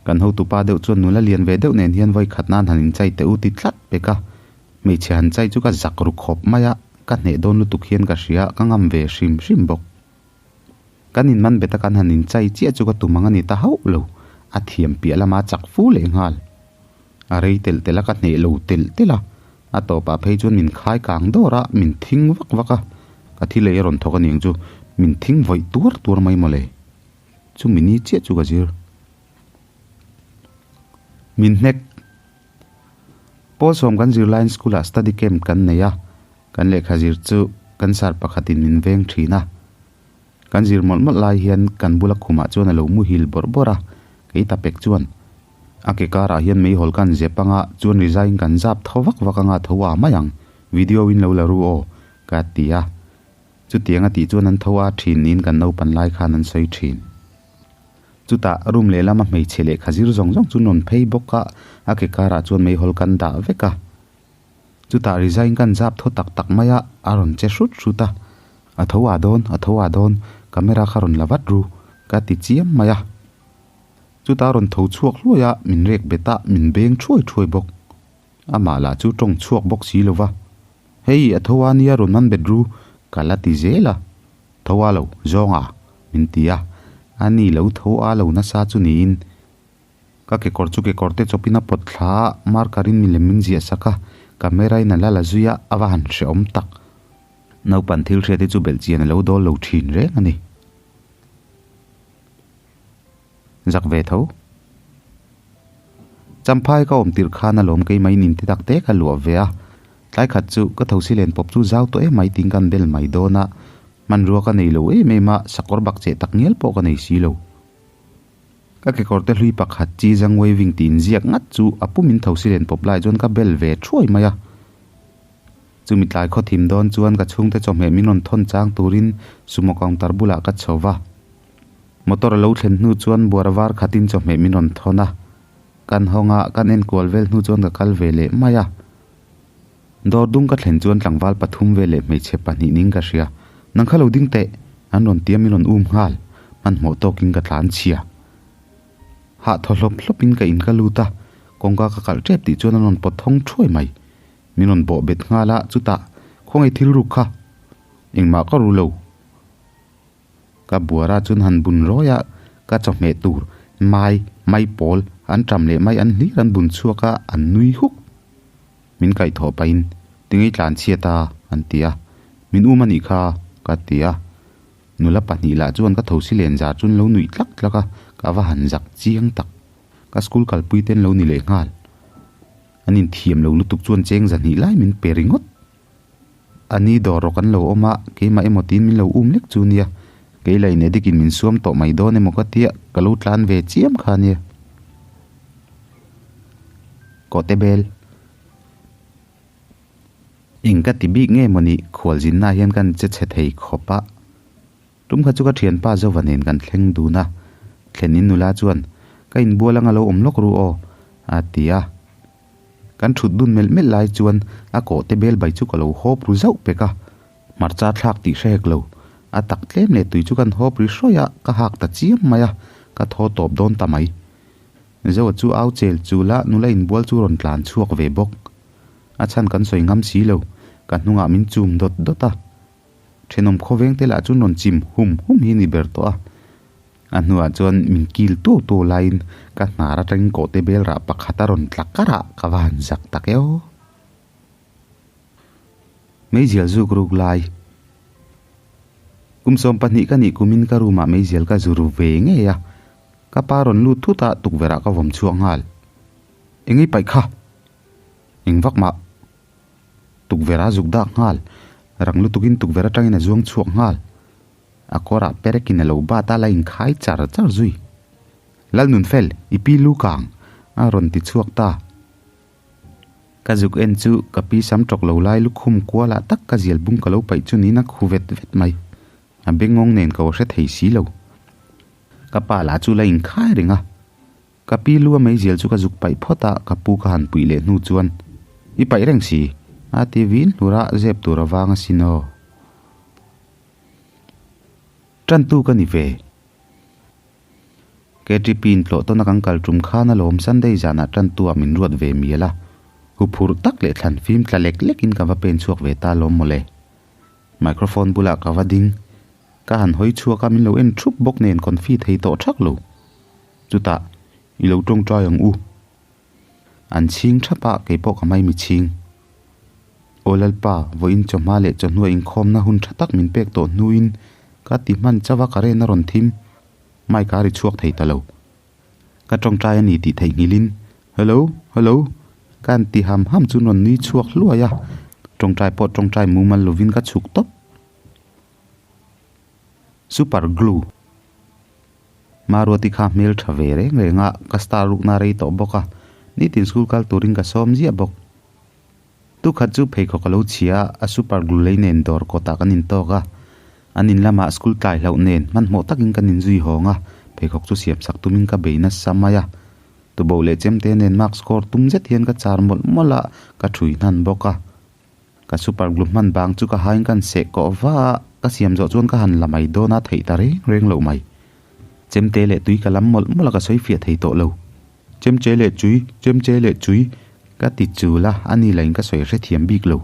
Kan hotupa deuh chuan nula lian ve deuh nen hian vawi khat nan han inchai teh u ti tlat pek a. Hmeichhe han chai chu ka zak ru khawp mai a, ka hneh dawn lutuk hian ka hria, ka ngam ve hrim hrim bawk. Kan inman bet a kan han inchai chiah chu ka tum ang a ni ta hauh lo, a thiam piah lama chak fu leh nghal. A rei telh telh a ka hneh lo telh telh a, a tawpah phei chuan min khai kang dawr a, min thing vak vak a, ka thil ei a rawn thawk a niang chu, min thing vawih tuar tuar mai mawle. Chumi ni chiah chu ka zir. Min hnek. Pawl sawm kan zir laiin school ah study camp kan nei a, kan lehkha zir chu kan sar pakhatin min veng thin a. Kan zir mawlh mawlh lai hian kan bula khumah chuan a lo muhil bawrh bawrh a, kei ta pek chuan a ke karah hian meihawl kan zep anga chuan rizaiin kan zap tho vak vak anga tho a mai ang, video in lo la ru aw, ka ti a. Chutiang a tih chuan an tho a thin niin kan naupan lai khan an sawi thin. Chutah room lehlama hmeichhe lehkha zir zawng zawng chu nawn phei bawk a, a ke karah chuan meihawl kan dah vek a. Chutah resign kan zap thaw tak tak mai a, a rawn che hrut hrut a. A tho ah dawn, a tho ah dawn, camera kha rawn la vat ru, ka ti chiam mai a. Chutah a rawn tho chhuak hluai a, min rek bet a, min beng thuai thuai bawk. Amah lah chu tawng chhuak bawk si lo va. Hei, a tho a nia rawn man bet ru, ka la ti zel a. Tho a lo, zawng a, min ti a. A ni lo tho a lo nasa chu niin. Ka kekawr chu kekawr te chawpin a pawt thla a, marker in milem min ziah sak a, camera in a la la zui a, a va han hrehawm tak. Naupan thil hriat hi chu belh chian a lo dawl lo thin reng a ni. Zak ve tho. Champhai ka awm tirh khan alawm keimah in te tak te ka luah ve a. Tlai khat chu ka thosi len pawp chu zau tawh em mai tiin kan bel mai dawn a. Hmanrua ka nei lo em em a, sakawr bak cheh tak ngial pawh ka nei si lo. Ka kekawr te hlui pakhat chi zang waving tih inziak ngat chu a pum in thosi len pawp lai chuan ka bel ve thuai mai a. Chumi tlai khaw thim dawn chuan ka chhungte chawhmeh min rawn thawn chang turin sumo counter bulah ka chho va. Motor a lo thlen hnu chuan buara var khatin chawhmeh min rawn thawn a. Kan hawng a, kan enkual vel hnu chuan ka kal ve leh mai a. Dawr dung ka thlen chuan tlangval pathum vel leh hmeichhe pahnih ning ka hria. Nang kha lo ding teh! An rawn tia min rawn um nghal. Hmanhmawh tawkin ka tlan chhia. Hah thaw hlawp hlawpin ka in ka lut a, kawngka ka kalh tep tih chuan an rawn pawt thawng thuai mai. Min rawn bawh bet nghal a, chutah, Khawngaih thil ruk kha! Engmah ka ru lo. Ka buara chuan han bun rawi a, ka chawhmeh tur mai, mai pawl, an ṭam leh mai an hlir an bun chhuak a, an nui huk. Min kaihthawh pahin, Tingei tlan chhiat a? an ti a. Min um a nih kha, ka ti a. Nula pahnih lah chuan ka thosi len zar chuan lo nuih tlak tlak a, ka va han zak chiang tak. Ka school kalpui ten lo ni leh nghal. An inthiam lo lutuk chuan cheng zahnih lai min pe ringawt. A ni dawr rawk an lo awm a, keimah emaw tiin min lo um lek chu nia. Kei la in edikin min suam tawh mai dawn emaw ka tia, ka lo tlan ve chiam kha nia. Kawhte bel. Eng ka ti bik nge maw ni, khualzinna hian kan che chhe thei khawp a. Tum kha chu ka thianpa Zova nen kan thleng dun a, thlen in nula chuan, Ka inbual anga lo awm lawk ru aw, a ti a. Kan thut dun melh melh lai chuan a kawhte bel bai chu ka lo hawp ru zauh pek a, hmarcha thlak tih hre hek lo. A tak tlem leh tui chu kan hawp ri hrawih a, ka hak ta chiam mai a, ka thaw tawp dawn ta mai. Zoa chu au chel chul a, nula inbual chu rawn tlan chhuak ve bawk. A chhan kan sawi ngam si lo, ka hnungah min chum dawt dawt a. Thenawm khawveng te lah chuan rawn chim hum hum hi a ni ber tawh a. A hnuah chuan min kil tuau tuau laiin ka hnar atangin kawhte bel rah pakhat a rawn tla kar a, ka va han zak tak e aw. Meizial zuk ruk lai. Kum 12 ka nih kumin ka room ah meizial ka zu ru ve ngei a. Ka pa rawn lut thut a, tukverh ah ka vawm chhuak nghal. Engei paih kha? Eng vak mah. Tukverh a zuk dak nghal. Rang lutukin tukverh atangin a zuang chhuak nghal. A kawrah perekin a lo bat a, la inkhai char char zui. Lalnunfel, i pi lu kang! a rawn ti chhuak ta. Ka zuk en chu ka pi sam tawk lo lai lukhum kualah tak ka zial bung ka lo paih chu niin a khu vet vet mai. A bengawng nen ka aw hre thei si lo. Ka pa lah chu la inkhai reng a. Ka pi lu a meizial chu ka zuk paih phawt a, ka pu ka han puih leh hnu chuan, I paih reng si, a ti vin hlur a, zep tur a vang asin aw. Tantu ka ni ve. KTP in tlawh tawna kan kal tum khan alawm Sunday zanah tantu ah min ruat ve mial a, huphurh tak leh thlan fim tla lek lekin ka va pen chhuak ve ta alawm mawle. Microphone bulah ka va ding. Ka han hawi chhuak a, min lo en thup bawk nen confi thei tawh thak lo. Chutah, i lo tawngtai ang u. An chhing thap a, kei pawh ka mai mi chhing. Aw Lalpa, vawiin chawhma leh chawhnuah inkhawmna hun tha tak min pek tawh hnuin ka ti hman chauh a, ka ren a rawn thim. Mic a ri chhuak thei ta lo. Ka tawngtai a ni tih theihnghilhin, Hello, hello, ka han ti ham ham chu rawn nui chhuak hluai a, tawngtai pawh tawngtai mumal lovin ka chhuk tawp. Super glue. Maruati kha hmel tha ve reng reng a, ka star rukna rei tawh bawk a, nitin school kal turin ka sawm ziah bawk. Tukhat chu pheikhawk a lo chhia a, a super glue lei nen dawr kawtah kan intawk a, an in lamah school tlai hlauh nen hmanhmawh takin kan inzui hawng a, pheikhawk chu siamsak tumin ka bei nasa mai a. Tuboh leh chemte nen mark score tum zet hian ka char mawlh mawlh a, ka thui hnan bawk a. Ka super glue hman bang chu ka hain ka han seh kawh va a, ka siam zawh chuan ka han la mai dawn a, theih ta reng reng loh mai. Chemte leh tui ka lam mawlh mawlh a ka sawi fiah thei tawh lo. Chemche leh chui, chemche leh chui, ka ti chul a, a ni lain ka sawi hrethiam bik lo.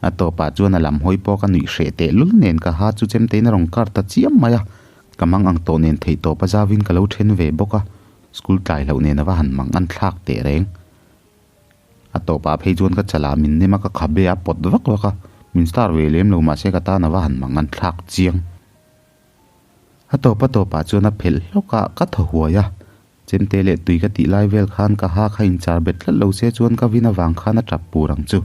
A tawpah chuan a lam hawi pawh ka nuih hreh teh lul nen ka ha chu chemtein a rawn kar ta chiam mai a, ka mang ang tawh nen theih tawp a zauin ka lo then ve bawk a, school tlai loh nen a va han mang an thlak teh reng. A tawpah phei chuan ka chalah min nem a, ka khabe a pawt vak vak a, min star ve lem lo mahse ka tan a va han mang an thlak chiang. A tawp a tawpah chuan a phelh hlawk a, ka thaw huai a. Chemte leh tui ka tih lai vel khan ka ha kha inchar bet tlat lo se chuan ka vin avang khan a tap pur ang chu.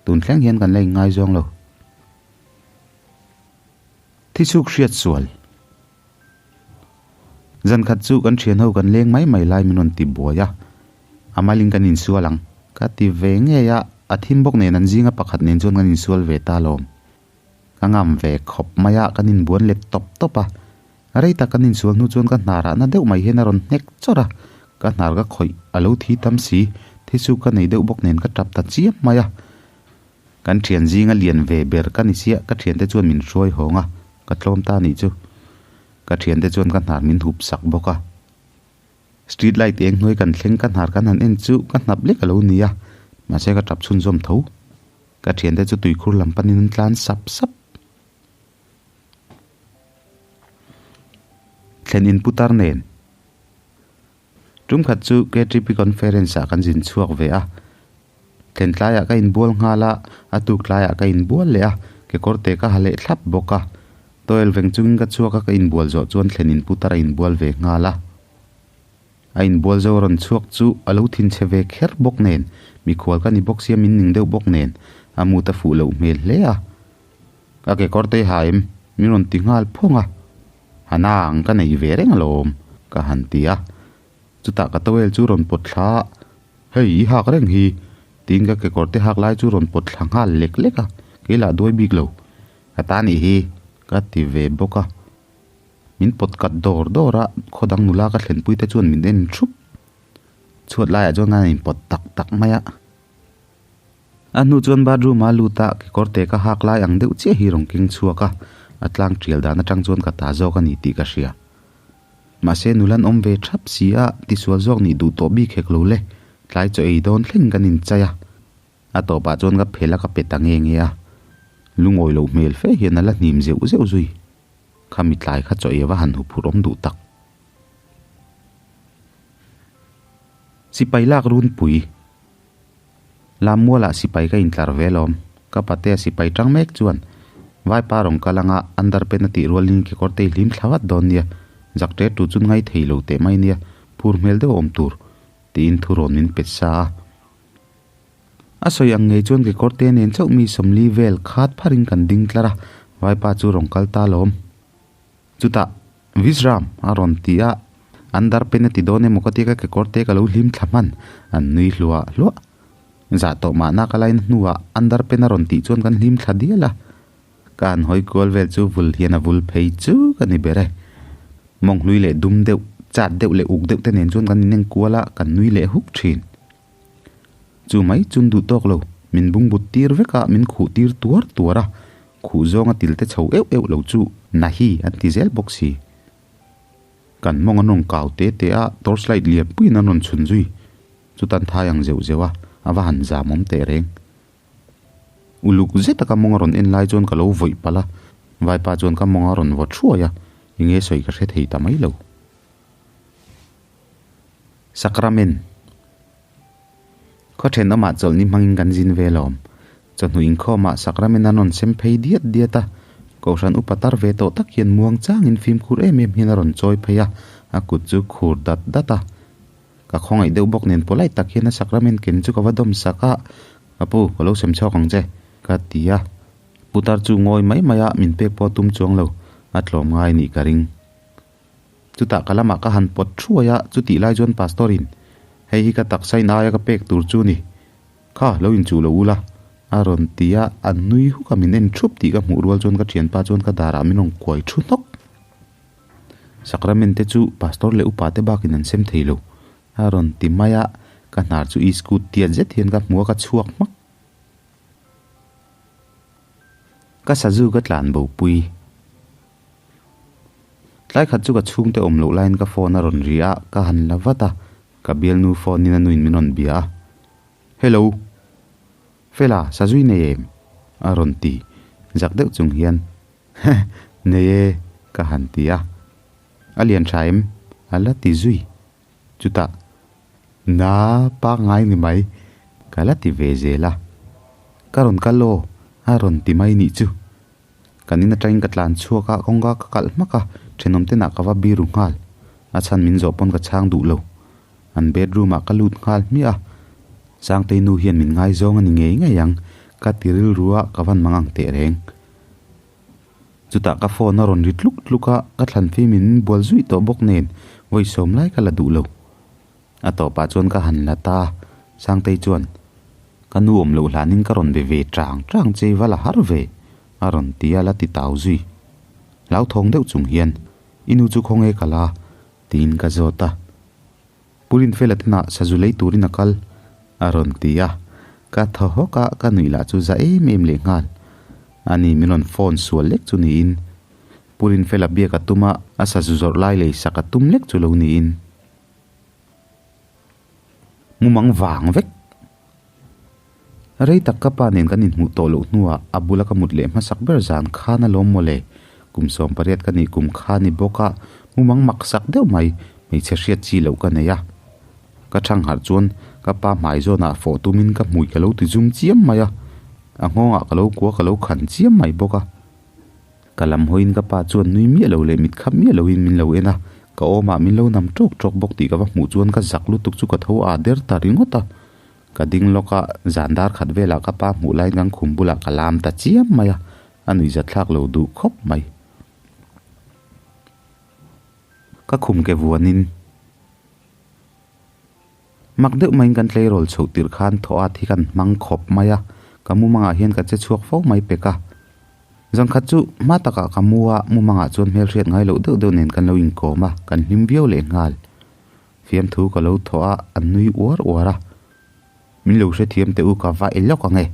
Tun thleng hian kan la inngaizawng lo. Thichhuk hriat sual. Zan khat chu kan thian ho kan leng mai mai lai min rawn ti buai a, a malin kan insual ang. Ka ti ve ngei a, a thim bawk nen an zinga pakhat nen chuan kan insual ve ta lawm. Ka ngam ve khawp mai a, kan inbuan let tawp tawp a. Rei tak kan insual hnu chuan ka hnar ah na deuh mai hian a rawn hnek chawrh a, ka hnar ka khawih a lo thi tam si, thichhuk ka nei deuh bawk nen ka tap ta chiam mai a. Kan thian zinga lian ve ber ka ni chiah, ka thiante chuan min hruai hawng a, ka tlawm ta nih chu. Ka thiante chuan ka hnar min hup sak bawk a. Street light eng hnuai kan thleng ka hnar kan han en chu ka hnap lek a lo ni a, mahse ka tap chhunzawm tho. Ka thiante chu tuikhur lam panin an tlan sap sap. Thlen in putar nen. Tum khat chu KTP conference ah kan zin chhuak ve a. Thlen tlaiah ka inbual nghal a, a tuk tlaiah ka inbual leh a, kekawr te ka ha leh thlap bawk a. Towel veng chungin ka chhuak a, ka inbual zawh chuan thlen in putar a inbual ve nghal a. A inbual zo rawn chhuak chu a lo thinchhe ve kher bawk nen, mikhual ka ni bawk sia min ning deuh bawk nen, a mut a fuh loh hmel hle a. Ka kekawr te ha em? Min rawn ti nghal phawng a. Ha nang ka nei ve reng alawm, ka han ti a. Chutah ka towel chu rawn pawt thla a, Hei i hak reng hi, tiin ka kekawr te hak lai chu rawn pawt thla nghal lek lek a, kei lah duai bik lo. Ka ta nih hi, ka ti ve bawk a. Min pawt kat dawr dawr a, khaw dang nula ka thlenpui te chuan min en thup. Chhuat laiah chuan ka inpawt tak tak mai a. A hnu chuan bathroom a lut a, kekawr te ka hak lai ang deuh chiah hi rawn keng chhuak a, a tlang tial dan atang chuan ka ta zawk a ni tih ka hria. Mahse nulan awm ve thap si a, tisual zawk nih duh tawh bik hek lo le, tlai chaw ei dawn thleng kan inchai a. A tawpah chuan ka phel a ka pe ta nge nge a, lungawi loh hmel fe hian a la hnim zeuh zeuh zui. Khami tlai kha chaw ei va han huphurh awm duh tak. Sipai lak runpui. Lammualah sipai ka intlar ve alawm. Ka patea sipai tang mek chuan Vaipa rawn kal anga underpant a tih rualin kekawr te i hlim thla vat dawn nia, zak ṭe tu chu ngai thei lo teh mai nia, phur hmel deuh a awm tur, tiin thu rawn min pet sa a. A sawi ang ngei chuan kekawr te nen chauh mi 40 vel khat pharin kan ding tlar a, Vaipa chu rawn kal ta alawm. Chutah, Vishram! a rawn ti a, underpant a ti dawn emaw ka tia ka kekawr te ka lo hlim thla hman, an nui hluah hluah. Zah tawh mahna ka laina hnuah underpant a rawn tih chuan kan hlim thla dial a, ka han hawi kual vel chu vul hian a vul phei chu ka ni ber e. Mawnghlui leh dum deuh, chat deuh leh uk deuh te nen chuan kan ineng kual a, kan nui leh huk thin. Chu mai chun duh tawk lo, min bungbut tir vek a, min khuh tir tuar tuar a, khuh zawnga til te chho euh euh lo chu nahi an ti zel bawk si. Kan mawng an rawn kau te te a, torch light lian puiin an rawn chhun zui. Chutan thai ang zeuh zeuh a, a va han zam awm teh reng. Uluk zet a ka mawng a rawn en lai chuan ka lo vawih palh a, vaipa chuan ka mawng a rawn vaw thuai a, enge sawi ka hre thei ta mai lo. Sacrament. Khaw thenawmah chawlhni hmangin kan zin ve lawm. Chawhnu inkhawmah Sacrament an rawn sem phei diat diat a. Kohhran upa tar ve tawh tak hian muang changin fimkhur em em hian a rawn chawi phei a, a kut chu khur dat dat a. Ka khawngaih deuh bawk nen polite tak hian a Sacrament ken chu ka va dawm sak a, Ka pu, ka lo sem chhuak ang che, ka ti a. Putar chu ngawi mai mai a, min pek pawh a tum chuang lo, a tlawm ngai nih ka ring. Chutah ka lamah ka han pawt thuai a, chutih lai chuan Pastor in, Hei hi ka taksa in aia ka pek tur chu ni. Kha, lo inchuh lo ula, a rawn ti a, a nui huk a, min en thup tih ka hmuh rual chuan ka thianpa chuan ka darah min rawn kuai thu hnawk. Sacrament te chu Pastor leh upa te bakin an sem thei lo, a rawn ti mai a, ka hnar chu iskut tiat zet hian ka hmu a, ka chhuak hmak. Ka sazu ka tlan bo pui. Tlai khat chu ka chhungte awm loh laiin ka phone a rawn ri a, ka han la vat a, ka bialnu phone in a nuin min rawn bia a. Hello! Fela, sazui nei em? a rawn ti zak deuh chung hian. Heh, nei e, ka han ti a. A lian tha em? A la ti zui. Chutah, Na, pangngai ni mai, ka la ti ve zel a. Ka rawn kal aw, a rawn ti mai nih chu. Kan in atangin ka tlan chhuak a, kawngka ka kalh hmak a, thenawm tenah ka va biru nghal. A chhan min zawh pawn ka chhang duh lo. An bedroom ah ka lut nghal hmiah a, Sangtei nu hian min ngaizawng a ni ngei ngei ang, ka ti rilru a, ka van mang ang teh reng. Chutah ka phone a rawn ri tluk tluk a, ka thlan fim in min bual zuih tawh bawk nen vawi sawm lai ka la duh lo. A tawpah chuan ka han la ta, Sangtei chuan, Ka nu awm loh hlanin ka rawn be ve chang chang che va la har ve, a rawn ti a la ti tau zui. Hlauthawng deuh chung hian, I nu chu khawnge ka la? tiin ka zawt a. Pu Rinfela te hnah sazu lei turin a kal, a rawn ti a. Ka thaw hawk a, ka nuih lah chu za em em leh nghal. Ani min rawn phone sual lek chu niin Pu Rinfela biak a tum a, a sazu zawrh lai lei sak a tum lek chu lo niin. Mumang vang vek. Rei tak ka pa nen kan inhmuh tawh loh hnuah a bula ka mut leh hmasak ber zan khan alawm mawle. Kum 18 ka nih kum kha ni bawk a, mumang mak sak deuh mai, hmeichhe hriat chi loh ka nei a. Ka thang harh chuan ka pa hmai zawnah fawh tumin ka hmui ka lo ti zum chiam mai a, a nghawngah ka lo kua ka lo khan chiam mai bawk a. Ka lam hawiin ka pa chuan nui miah lo leh mit khap miah loin min lo en a, ka awmah min lo nam tawk tawk bawk tih ka va hmuh chuan ka zak lutuk chu ka tho aa der ta ringawt a. Ka ding lawk a, zan dar khat velah ka pa hmuh laiin kan khum bulah ka lam ta chiam mai a, a nuihzat thlak lo duh khawp mai. Ka khum ke vuanin mak deuh maiin kan tleirawl chhoh tirh khan thaw at hi kan hmang khawp mai a, ka mumangah hian ka che chhuak fo mai pek a. Zan khat chu hma takah ka mu a, mumangah chuan hmelhriat ngai loh deuh deuh nen kan lo inkawm a, kan hlim viau leh nghal. Fiamthu ka lo thawh a, an nui uar uar a. Min lo hrethiam teh u ka va e lawk ang e,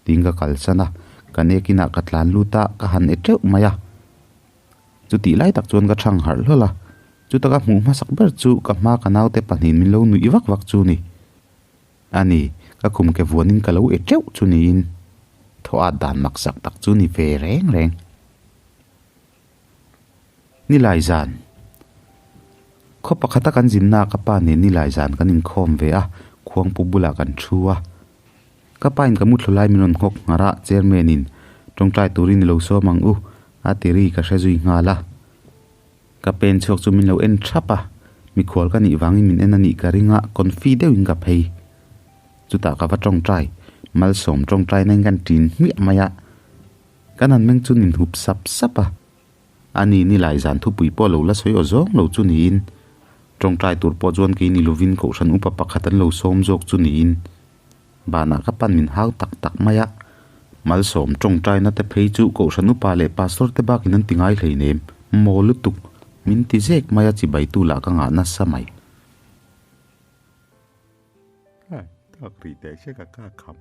tiin ka kalsan a. Ka nek inah ka tlan lut a, ka han e teuh mai a. Chutih lai tak chuan ka thang harh hlawl a. Chuta ka hmuh hmasak ber chu ka hma ka naute pahnihin min lo nuih vak vak chu ni. A ni, ka khum ke vuanin ka lo e teuh chu niin. Thawh at dan maksak tak chu ni ve reng reng. Nilai zan. Khaw pakhata kan zinna ka pa nen nilai zan kan inkhawm ve a, khuangpu bulah kan thu a. Ka pa in ka muthlu lai min rawn nghawk nghar a, chairman in tawngtai turin i lo sawm ang u, a ti ri ka hre zui nghal a. Ka pen chhuak chu min lo en thap a, mikhual ka nih vangin min en a nih ka ring a, confi deuhin ka phei. Chutah ka va tawngtai, malsawm tawngtai na in kan ṭin hmiah mai a. Kan han meng chu nin hup sap sap a. A ni ni lai zan thupui pawh lo la sawi aw zawng lo chu niin, tawngtai tur pawh chuan kei ni lovin kohhran upa pakhat an lo sawm zawk chu niin, banah ka pan min hau tak tak mai a. Malsawm tawngtaina te phei chu kohhran upa leh pastor te bakin an ti ngai hleinem, maw lutuk, min ti zek mai a chibaitu lah ka ngah nasa mai. Tak rih teh che ka ka kham.